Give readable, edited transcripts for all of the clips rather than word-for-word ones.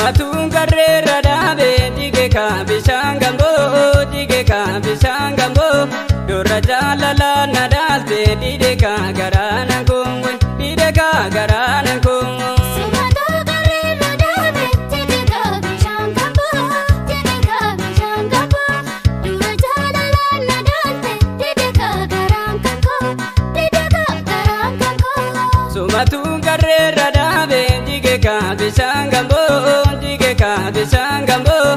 Sumatuun garreerra dhaabee jige kaa bishaan gamboo jige kaa bishaan gamboo durra jaalala na dhaalte dhidhe kaa garaana koongwe dhidhe kaa garaana koongwe. Sumatu garreerra dhaabee jige kaa bishaan gamboo jige kaa bishaan gamboo durra jaalala na dhaalte dhidhe kaa garaan kankoo dhidhe kaa garaan kankoo. Sumatuun garreerra dhaabee jige kaa bishaan gamboo. Bishaan gamboo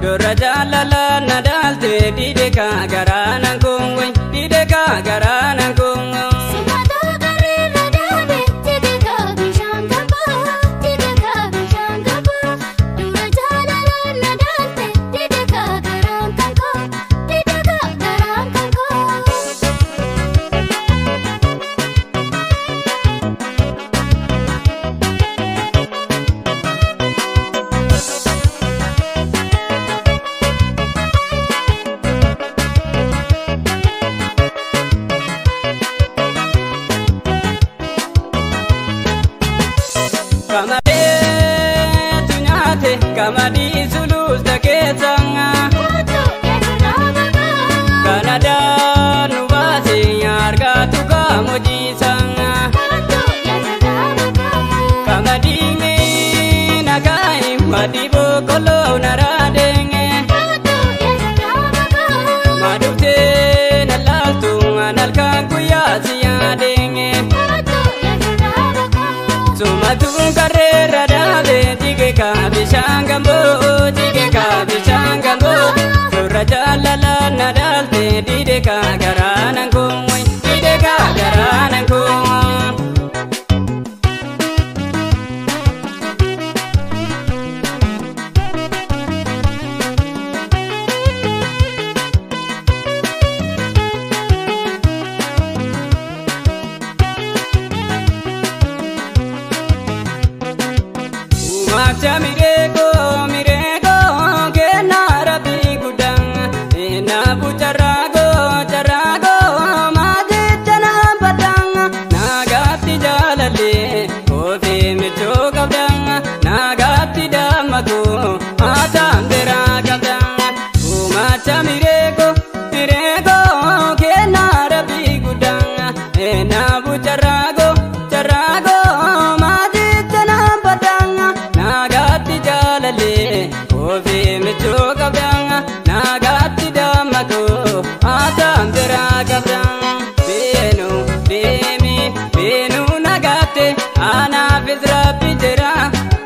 durra jaalala na dhaalte dhidhe kaa garaana koongwe dhidhe kaa garaana koongwe. Sumatu garreerra dhaabee jige kaa bishaan gamboo jige kaa bishaan gamboo durra jaalala na dhaalte dhidhe kaa garaan kankoo dhidhe kaa garaan kankoo. Kamadeetu nyaate kamadii suluusta keessanga. Kanadaan nu baase argaatu kaamojiisanga. Kamadii nagaayi madii boqqolloo naraadenge. Maduftee na laaltu analkaan guyyaa si yaadenge. Sumatuun garreerra dhaabee jige kaa bishaan gamboo jige kaa bishaan gamboo durra jaalala na dhaalte dhidhe kaa garaana koongwe dhidhe kaa garaana koongwe. Macha mireeko mireeko kennaa rabbii guddaan naafu carraaqoo carraaqoo maajicha naan badaan naagaatti jaalallee koofee michuu qabdaan naagaatti dammaqoo haataan biraa qabdaan. Macha mireeko mireeko kennaa rabbii guddaan naafu carraaqoo carraaqoo maajicha naan badaan. Naagaatti jaalallee koofee michuu qabdaan naagaatti dammaqoo haataan biraa qabdaan. Beenuu deemi beenuu nagaatti anaafis rabbi jira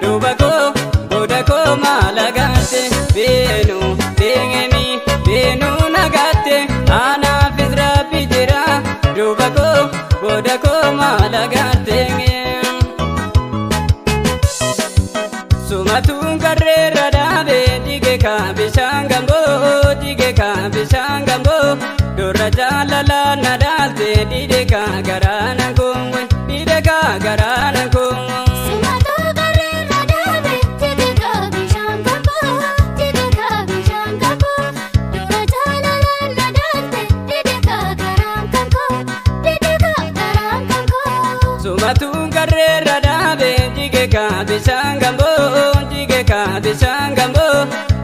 duuba koo booda koo maala gaatte. Beenuu deemi beenuu nagaatti anaafis rabbi jira duuba koo booda koo maala gaatte. Sumatuun garreerra dhaabee jige kaa bishaan gamboo jige kaa bishaan gamboo durra jaalala na dhaalte dhidhe kaa garaana koongwe dhidhe kaa garaana koongwe. Sumatu garreerra dhaabee jige kaa bishaan gamboo jige kaa bishaan gamboo durra jaalala na dhaalte dhidhe kaa garaan kankoo dhidhe kaa garaan kankoo. Sumatuun garreerra dhaabee jige kaa bishaan gamboo jige kaa bishaan gamboo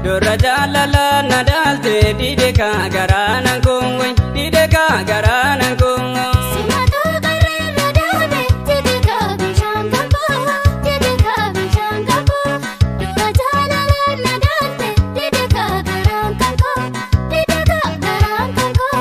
durra jaalala na dhaalte dhidhe kaa garaana koongwe dhidhe kaa garaana koongwe. Sumatu garreerra dhaabee jige kaa bishaan gamboo jige kaa bishaan gamboo durra jaalala na dhaalte dhidhe kaa garaan kankoo dhidhe kaa garaan kankoo.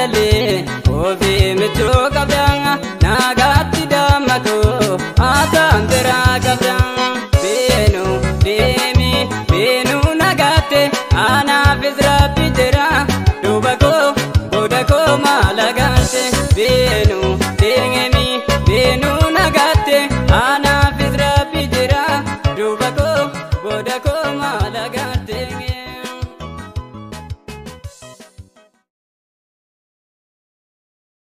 Jaalallee ofii michuu qabda.